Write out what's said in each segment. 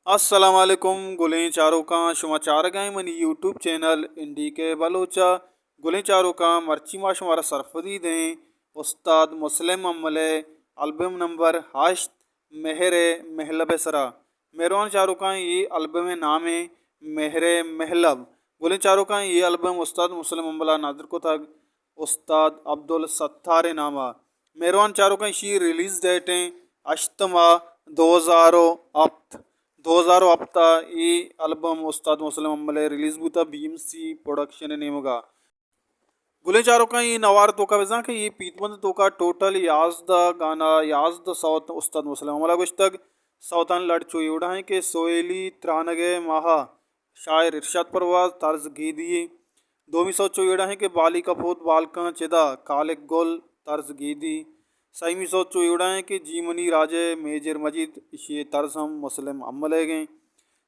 السلام علیکم گلیں چاروکاں، شما چارگائیں منی یوٹیوب چینل این ڈی کے بلوچ ءَ۔ گلیں چاروکاں، مرچی ما شمارا سرپدی دیں استاد مسلم امل ءِ البم نمبر ہشت مہر مہلب ءِ سرا۔ مہروان چاروکاں، اے البم ءِ نام ایں مہر مہلب۔ گلیں چاروکاں، اے البم استاد مسلم امل ءَ نادر کتگ استاد عبدالستار ءِ نام ءَ۔ مہروان چاروکاں، ایشی ریلیز ڈیٹ ایں ہشت ماہ دو ہزار و ہپت۔ دو ہزار و ہپت ءَ اے البم استاد مسلم امل ءِ ریلیز بوتہ بی ایم سی پروڈکشن ءِ نیمگ ءَ۔ گلیں چاروکاں، اے نوار توکا بزاں کہ اے پیت بند توکا ٹوٹل یازدہ گانا، یازدہ سوت استاد مسلم امل ءَ گوشتگ۔ سوتانی لڑ چو اے وڑا ایں کہ سویلی ترانگ ءِ ماہ، شاعر ارشاد پرواز، طرز گیدی۔ دومی سوت چو اے وڑا ایں کہ بالی کپوت بالکاں چدا، خالق گل، طرز گیدی۔ سیمی سوت چو اے وڑا ایں کہ جی منی راج ءِ میجر مجید، ایشی ءِ طرز ہم مسلم امل ءِ گیں۔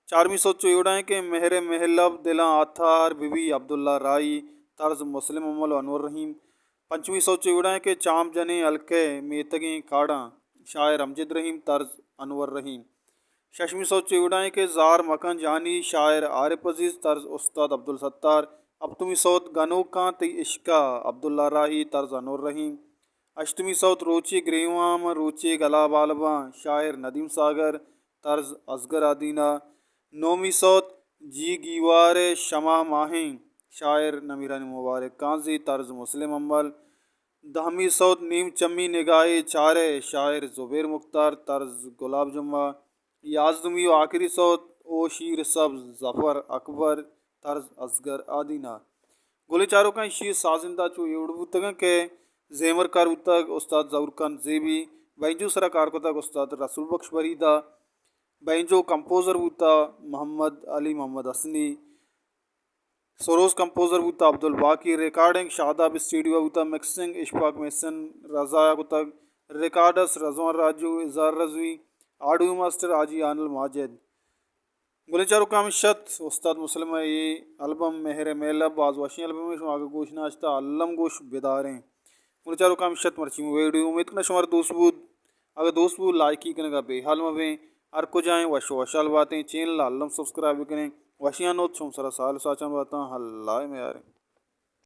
چارمی سوت چو اے وڑا ایں کہ مہر مہلب دلاں آتھار، بی بی عبداللہ راہی، طرز مسلم امل و انور رحیم۔ پنچمی سوت چو اے وڑا ایں کہ چام جنیں ہلکئے میتگیں کاڑاں، شاعر امجد رحیم، طرز انور رحیم۔ ششمی سوت چو اے وڑا ایں کہ زار مکن جانی، شاعر عارف عزیز، طرز استاد عبدالستار۔ ہپتمی سوت گنوکاں تئی عشقا، عبداللہ راہی، طرز انور رحیم۔ ہشتمی سوت روچے گریواں من روچے گلا بالباں، شاعر ندیم ساگر، طرز اصغر آدینہ۔ نومی سوت جی گیوار ءِ شما ماہیں، شاعر نمیرانی مبارک قاضی، طرز مسلم امل۔ دہمی سوت نیم چمی نگاہے چارئے، شاعر زبیر مختار، طرز گلاب جمعہ۔ یازدمی و آخری سوت او شیر سبز ظفر اکبر، طرز اصغر آدینہ۔ گلیں چاروکاں، ایشی ءِ سازندہ چو اے وڑ بوتگ انت کہ زیمر کار بوتگ استاد ظہور خان زیبی، بینجو سرا کار کتگ استاد رسول بخش بریدہ، بینجو کمپوزر بوتہ محمد علی محمد حسنی، سروز کمپوزر بوتہ عبدالباقی، ریکارڈنگ شاداب اسٹوڈیو ءَ بوتہ، مکسنگ اشفاق محسن رضا ءَ کتگ، ریکارڈسٹ رضوان راجو، اظہار رضوی، آڈیو ماسٹر حاجی آنل ماجد۔ گلیں چاروکاں، ہمیش ات استاد مسلم ءِ اے البم مہر مہلب، باز وشیں البمے، شما اگہ گوش نہ اشتہ الم گوش بداریں۔ گلیں چاروکاں، ہمیش ات مرچی ویڈیو، امید کناں شمارا دوست بوت۔ اگہ دوست بوت لائکی کنگا بے حال مبیں۔ ہر کجائیں وش و وشحال باتیں، چینل الم سبسکرائب بکنیں۔ وشیاں نوت شم سرا سال ساچان باتاں، اللہ میاریں۔